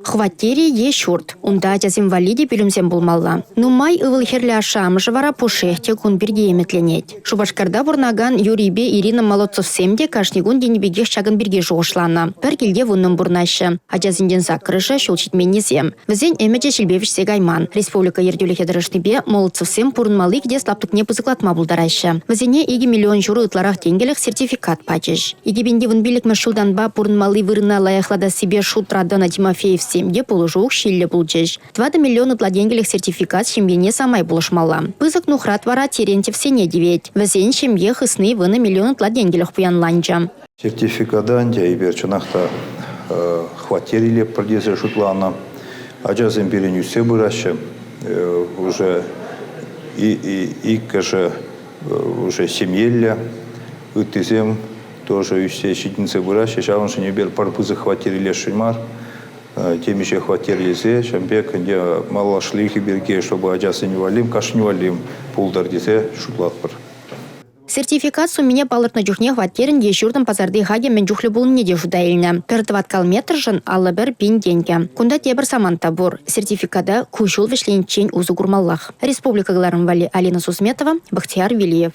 Хваттерӗ е ҫурт. Унта ачасем валли те пӳлӗмсем пулмалла. Нумай ывӑл-хӗрлӗ ашшӗ-амӑшӗ вара пушшех те кун пирки ӗмӗтленет. Шупашкарта пурӑнакан Юрийпе Ирина Молодцовсем те кашни кун тенӗ пекех ҫакӑн пирки шухӑшланӑ. Пӗр килте вуннӑн пурӑнаҫҫӗ. Ачасенчен саккӑрӑшӗ ҫул ҫитменнисем. Вӗсен ӗмӗчӗ ҫилпе вӗҫсе кайман. Республика ертӳлӗхӗ тӑрӑшнипе Молодцовсем пурӑнмалли кӗтес лаптӑкне пысӑклатма пултараҫҫӗ. Вӗсене 2 миллион ҫурӑ ытларах тенкӗлӗх сертификат пачӗҫ. 2015 ҫултанпа пурӑнмалли вырӑна лайӑхлатассипе шутра тӑнӑ Тимофеевсем те пулӑшу укҫиллӗ пулчӗҫ. 4 миллион ытла тенкӗлӗх сертификат ҫемьене самай пулӑшмалла. Пысӑк нухрат вара Терентьевсене тивет. Вӗсен ҫемье хысни вунӑ миллион ытла тенкӗлӗх пуянланчӗ. Сертификата ӗнтӗ эпир чӑнах та хваттер илетпӗр тесе шутланӑ. Ачасем пирӗн ӳссе пыраҫҫӗ. Уже иккӗшӗ уже ҫемьеллӗ, ыттисем тоже ӳссе ҫитӗнсе пыраҫҫӗ. Ҫавӑншӑн эпир пӗр пысӑк хваттер илесшӗн мар. Темиҫе хваттер илсе ҫавӑн пек ӗнтӗ малашлӑхӗ пирки, чтобы ачасен валли, кашни валли пултӑр тесе шутлатпӑр. Сертификат суммине палӑртнӑ чухне хваттерӗн е ҫуртӑн пасарти хакӗ мӗн чухлӗ пулнине те шута илнӗ. Пӗр тӑваткал метршӑн 51 пин тенкӗ. Кунта тепӗр самант та пур. Сертификата ку ҫул вӗҫлениччен усӑ курмаллах. Республика кӑларӑм валли Алина Сусметова, Бахтияр Велиев.